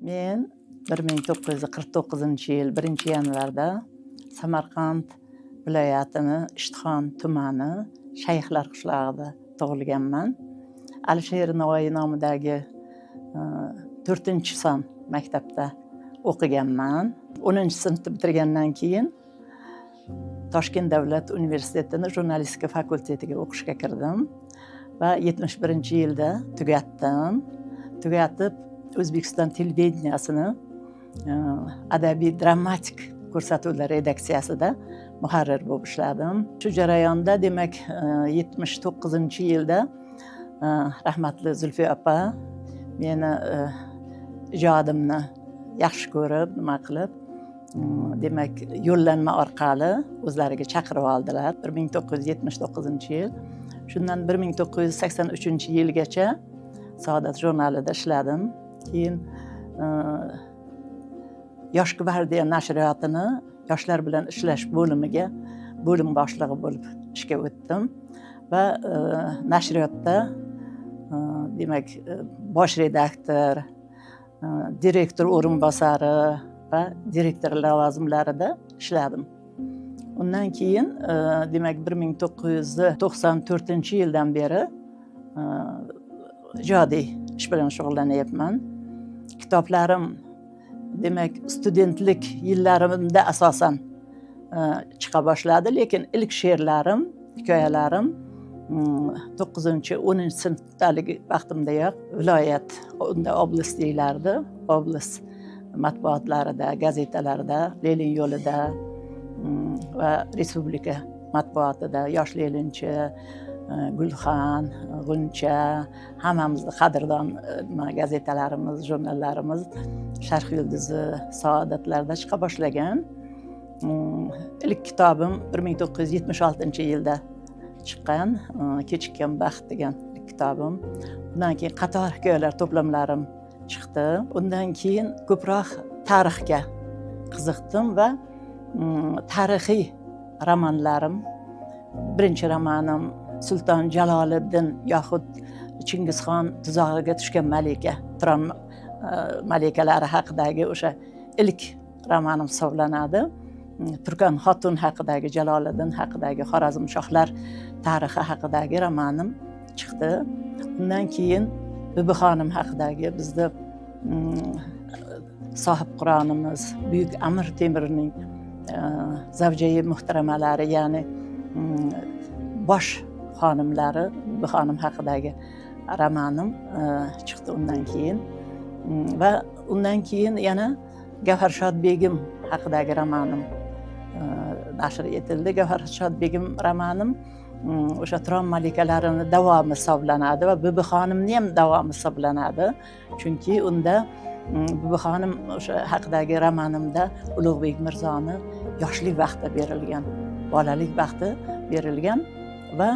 Men 1949-yil 1-yanvarda Samarqand viloyatini Ishtixon tumani Shayxlar qishlog'ida tug'ilganman. Alisher Navoiy nomidagi 4-son maktabda o'qiganman. 10-sinfni bitirgandan keyin Toshkent davlat universitetini jurnalistika fakultetiga o'qishga kirdim va 71-yilda tugatdim. Tugatib, O'zbekiston televideniyasini adabiy dramatik ko'rsatuvlar redaksiyasida muharrir bo'lib ishladim. Shu jarayonda, demak, 79-yilda rahmatli Zulfiya opa meni ijodimni yaxshi ko'rib, nima qilib, demak, yo'llanma orqali o'zlariga chaqirib oldilar 1979-yil. Shundan 1983-yilgacha Saodat jurnalida ishladim. Keyin Yosh gvardiya nashriyotini yoshlar bilan ishlash bo'limiga bo'lim boshlig'i bo'lib ishga o'tdim va nashriyotda, demak, bosh redaktor, direktor o'rinbosari va direktor lavozimlarida ishladim. Undan keyin, demak, 1994-yildan beri ijodiy ish bilan shug'ullanyapman. Kitoblarim, demak, studentlik yillarimda asosan chiqa boshladi, lekin ilk she'rlarim, hikoyalarim 9-, 10-sinfdaligi vaqtimdayoq viloyat, unda oblast deyilardi, oblast matbuotlarida, gazetalarda, Lenin yo'lida va respublika matbuotida, Yosh leninchi, Gulxan, G'uncha, hammamizni qadrdon nima, gazetalarimiz, jurnallarimiz, Sharq yulduzi, Saodatlarda chiqa boshlagan. Ilk kitobim 1976-yilda chiqqan, "Kechikkan baxt" degan ilk kitobim. Undan keyin qator hikoyalar to'plamlarim chiqdi. Undan keyin ko'proq tarixga qiziqdim va tarixiy romanlarim, birinchi romanim "Sulton Jaloliddin yoxud Chingizxon tuzog'iga tushgan malika", Turon malikalari haqidagi o'sha ilk romanim hisoblanadi. Turkon xotun haqidagi, Jaloliddin haqidagi, Xorazmshohlar tarixi haqidagi romanim chiqdi. Undan keyin Bibixonim haqidagi, bizni sohibqironimiz buyuk Amir Temurning zavjai muhtaramalari, ya'ni bosh xonimlari Bibixonim haqidagi romanim chiqdi undan keyin. Va undan keyin yana Gavharshod begim haqidagi romanim nashr etildi. Gavharshod begim romanim o'sha Turon malikalarini davomi hisoblanadi va Bibixonimni ham davomi hisoblanadi, chunki unda Bibixonim o'sha haqidagi romanimda Ulug'bek Mirzoni yoshlik vaqti berilgan, bolalik vaqti berilgan va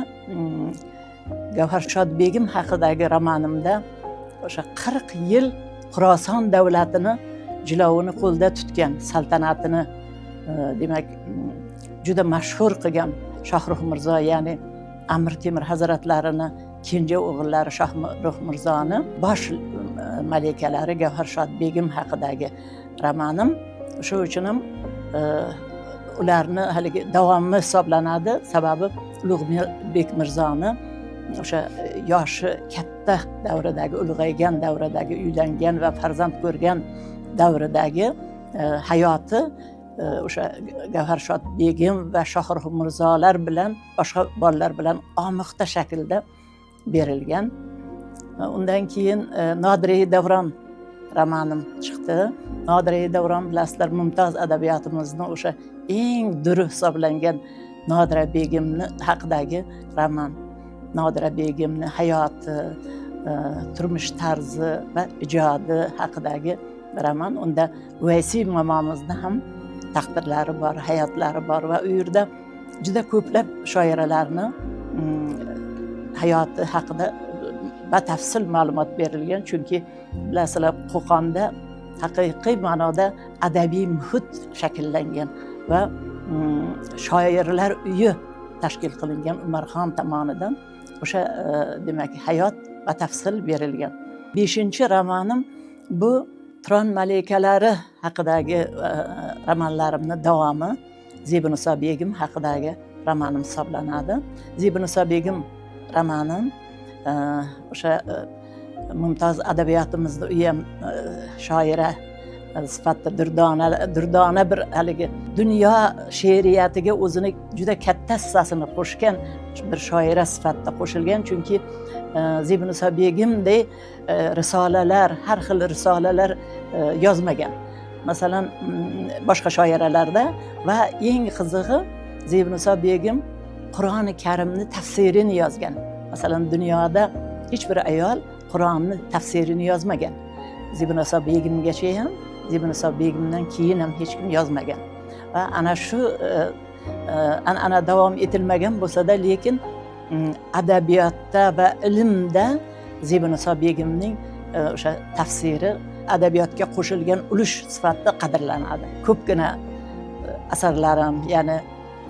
Gavharshod begim haqidagi romanimda o'sha 40 yil Xuroson davlatini jilovini qo'lda tutgan, saltanatini, demak, juda mashhur qilgan Shohrux Mirzo, ya'ni Amir Temur hazratlarini kenja o'g'illari Shohrux Mirzoni bosh malikalari Gavharshod begim haqidagi romanim. Shu uchun ham ularni haligi davomi hisoblanadi, sababi Ulug'bek Mirzoni o'sha yoshi katta davridagi, ulg'aygan davridagi, uylangan va farzand ko'rgan davridagi hayoti o'sha Gavharshod begim va Shohrux Mirzolar bilan, boshqa bolalar bilan omixta shaklda berilgan. Undan keyin "Nodirai davron" romanim chiqdi. "Nodirai davron", bilasizlar, mumtoz adabiyotimizni o'sha eng duri hisoblangan Nodira begimni haqidagi roman. Nodira begimni hayoti, turmush tarzi va ijodi haqidagi roman. Unda Uvaysiy momomizni ham taqdirlari bor, hayotlari bor va u yerda juda ko'plab shoiralarni hayoti haqida batafsil ma'lumot berilgan, chunki bilasizlar, Qo'qonda haqiqiy ma'noda adabiy muhit shakllangan va shoirlar uyi tashkil qilingan Umarxon tomonidan. O'sha demak, hayot batafsil berilgan. Beshinchi romanim bu Turon malikalari haqidagi romanlarimni davomi Zebiniso begim haqidagi romanim hisoblanadi. Zebiniso begim romanim o'sha mumtoz adabiyotimizda u ham shoira sifatida durdona bir haligi dunyo she'riyatiga o'zini juda katta hissasini qo'shgan bir shoira sifatida qo'shilgan. Chunki Zebiniso begimdek risolalar, har xil risolalar yozmagan masalan boshqa shoiralarda. Va eng qizig'i, Zebiniso begim Qur'oni Karimni tafsirini yozgan. Masalan, dunyoda hech bir ayol Qur'onni tafsirini yozmagan. Zebiniso begimgacha ham, Zebiniso begimdan keyin ham hech kim yozmagan. Va ana shu an'ana davom etilmagan bo'lsa-da, lekin adabiyotda va ilmda Zebiniso begimning o'sha tafsiri adabiyotga qo'shilgan ulush sifatida qadrlanadi. Ko'pgina asarlarim, ya'ni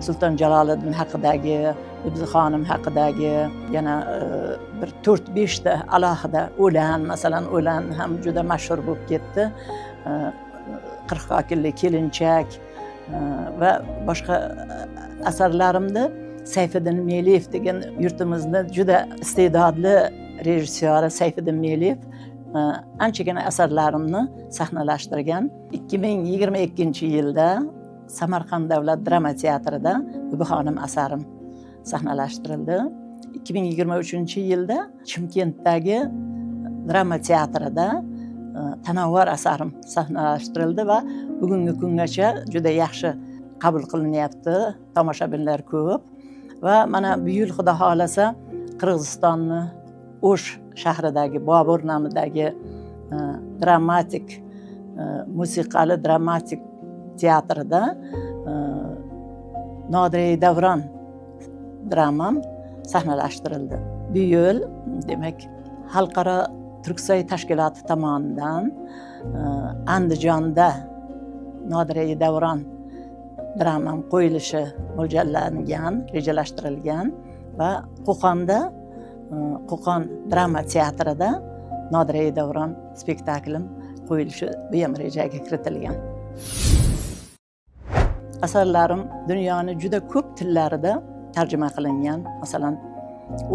Sulton Jaloliddin haqidagi, Bibixonim haqidagi, yana bir 4-5 ta alohida o'lan, masalan, o'lan ham juda mashhur bo'lib ketdi. 40 kokilli kelinchak va boshqa asarlarimda Sayfiddin Meliyev degan yurtimizni juda iste'dodli rejissyori Sayfiddin Meliyev anchagina asarlarimni sahnalashtirgan. 2022-yilda Samarqand davlat drama teatrida Bibixonim asarim sahnalashtirildi. 2023-yilda Chimkentdagi drama teatrida Tanovvar asarim sahnalashtirildi va bugungi kungacha juda yaxshi qabul qilinyapti, tomoshabinlar ko'p. Va mana bu yil, Xudo xohlasa, Qirg'izistonni O'sh shahridagi Bobur nomidagi dramatik, musiqali dramatik teatrida Nodirai davron dramam sahnalashtirildi. Bu yil, demak, Xalqaro Turksoy tashkiloti tomonidan Andijonda Nodirai davron dramam qo'yilishi mo'ljallangan, rejalashtirilgan va Qo'qonda, Qo'qon drama teatrida Nodirai davron spektaklim qo'yilishi, bu ham rejaga kiritilgan. Asarlarim dunyoni juda ko'p tillarida tarjima qilingan. Masalan,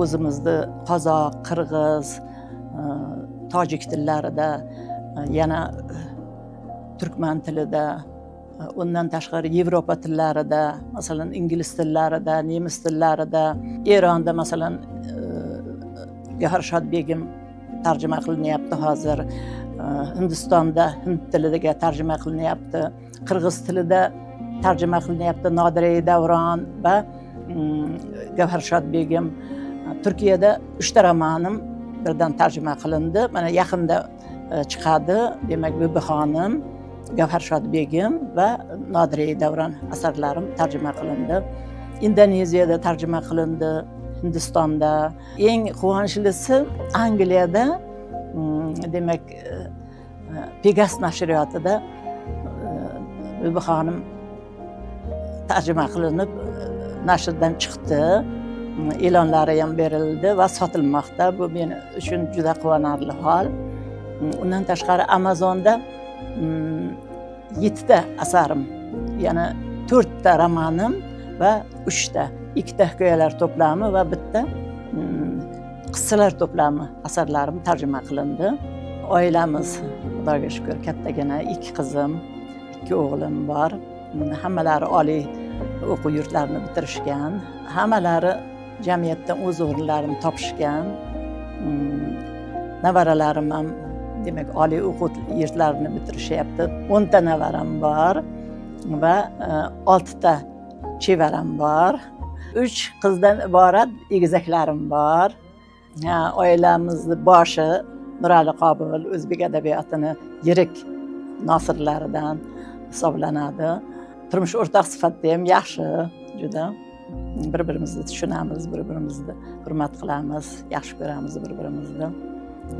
o'zimizni qozoq, qirg'iz, tojik tillarida, yana turkman tilida, undan tashqari Yevropa tillarida, masalan, ingliz tillarida, nemis tillarida, Eronda, masalan, Gavharshod begim tarjima qilinyapti hozir, Hindistonda hind tiliga tarjima qilinyapti, qirg'iz tilida tarjima qilinyapti Nodirai davron va Gavharshod begim. Turkiyada 3 ta romanim birdan tarjima qilindi, mana yaqinda chiqadi. Demak, Bibixonim, Gavharshod begim va Nodirai davron asarlarim tarjima qilindi. Indoneziyada tarjima qilindi, Hindistonda, eng quvonchlisi, Angliyada, demak, Pegas nashriyotida Bibixonim tarjima qilinib, nashrdan chiqdi, e'lonlari ham berildi va sotilmoqda. Bu men uchun juda quvonarli hol. Undan tashqari, Amazonda yettita asarim, yana to'rtta romanim va uchta, ikkita hikoyalar to'plami va bitta qissalar to'plami asarlarim tarjima qilindi. Oilamiz, Xudoga shukur, kattagina, ikki qizim, ikki o'g'lim bor. Hammalari oliy o'quv yurtlarini bitirishgan, hammalari jamiyatda o'z o'rinlarini topishgan. Nevaralarim ham, demak, oliy o'quv yurtlarini bitirishyapti. 10 ta nevaram bor va oltita chevaram bor, uch qizdan iborat egizaklarim bor. Ha, oilamizni boshi Nurali Qobil o'zbek adabiyotini yirik nosirlaridan hisoblanadi. Turmush o'rtoq sifatida ham yaxshi, juda bir birimizni tushunamiz, bir birimizni hurmat qilamiz, yaxshi ko'ramiz bir birimizni.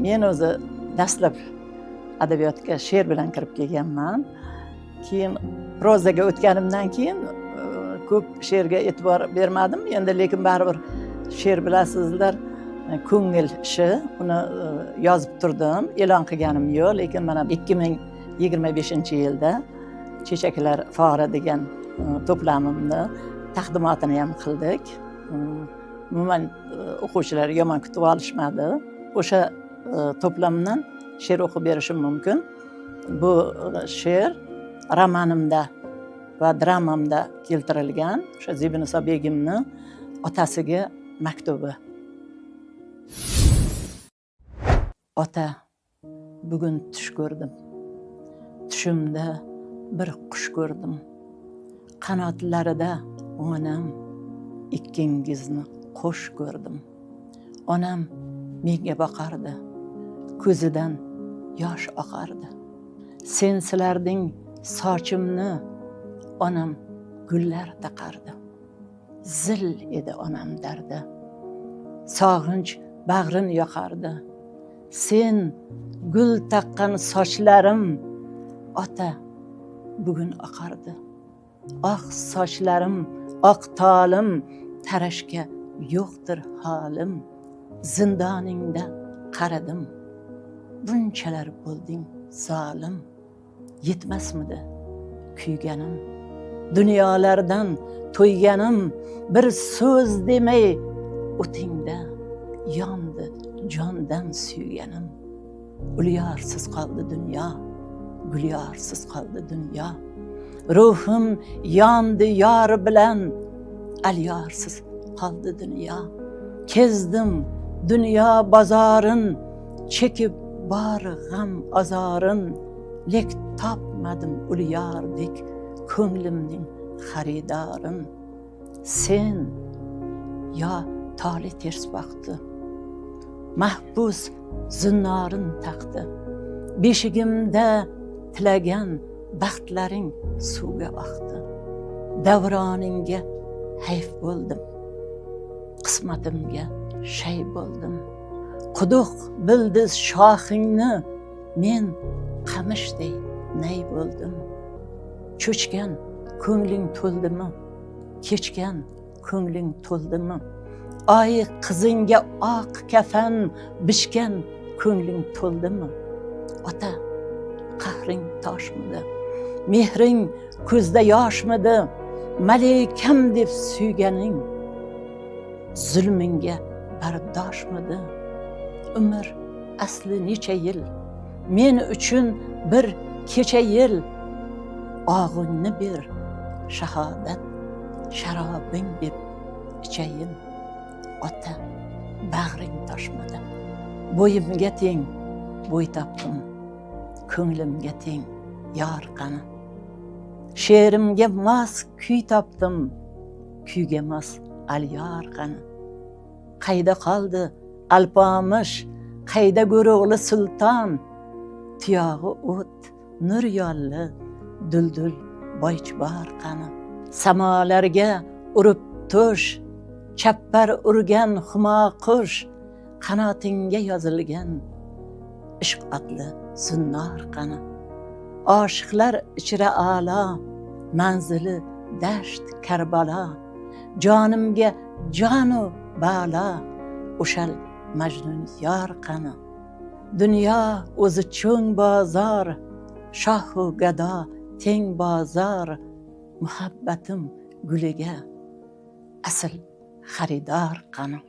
Men o'zi dastlab adabiyotga she'r bilan kirib kelganman. Keyin prozaga o'tganimdan keyin ko'p she'rga e'tibor bermadim endi, lekin baribir she'r, bilasizlar, Ko'ngil ishi, uni yozib turdim, e'lon qilganim yo'q, lekin mana 2025-yilda Chechaklar fori degan to'plamimni taqdimotini ham qildik. Umuman o'quvchilar yomon kutib olishmadi. O'sha to'plamdan she'r o'qib berishim mumkin. Bu she'r romanimda va dramamda keltirilgan, o'sha Zebiniso begimni otasiga maktubi. Ota, bugun tush ko'rdim. Tushimda bir qush ko'rdim. Qanotlarida onam ikkingizni qo'sh ko'rdim. Onam menga boqardi, ko'zidan yosh oqardi. Sen silarding sochimni, onam gullar taqardi. Zil edi onam dardi, sog'inch bag'rin yoqardi. Sen gul taqqan sochlarim, ota, bugun oqardi. Oq sochlarim, oq tolim, tarashga yo'qdir holim. Zindoningda qaradim, bunchalar bo'lding zolim. Yetmasmidi kuyganim, dunyolardan to'yganim, bir so'z demay o'tingda yondi jondan suyganim. Ulyorsiz qoldi dunyo, gulyorsiz qoldi dunyo. Ruhim yondi yor bilan, alyorsiz qoldi dunyo. Kezdim dunyo bozorin, chekib bor g'am azorin, lek topmadim ulyordek ko'nglimning xaridorin. Sen yo toli ters boqdi, mahbus zinnorin taqdi. Beshigimda tilagan baxtlaring suvga oqdi. Davroningga hayf bo'ldim, qismatimga shay bo'ldim. Quduq bildiz shoxingni, men qamishday nay bo'ldim. Cho'chgan ko'ngling to'ldimi, kechgan ko'ngling to'ldimi? Oy qizingga oq kafan bichgan ko'ngling to'ldimi? Ota, qahring toshmidi, mehring ko'zda yoshmidi? Malikam deb suyganing zulmingga bardoshmidi? Umr asli necha yil, men uchun bir kecha yil. Og'ingni ber shahodat sharobing deb ichayin. Ota, bag'ring toshmadi. Bo'yimga teng bo'y topdim, ko'nglimga teng yor qani. She'rimga mos kuy topdim, kuyga mos alyor qani. Qayda qoldi Alpomish, qayda Go'ro'g'li sulton? Tuyog'i o't, nur yolli, duldul boychibor qani. Samolarga urib to'sh, chappar urgan humo qush, qanotingga yozilgan ishq otli zinnor qani. Oshiqlar ichra a'lo, manzili dasht Karbalo. Jonimga jonu balo, o'shal Majnun yor qani. Dunyo o'zi cho'ng bozor, shohu gado teng bozor. Muhabbatim guliga asl xaridor qani.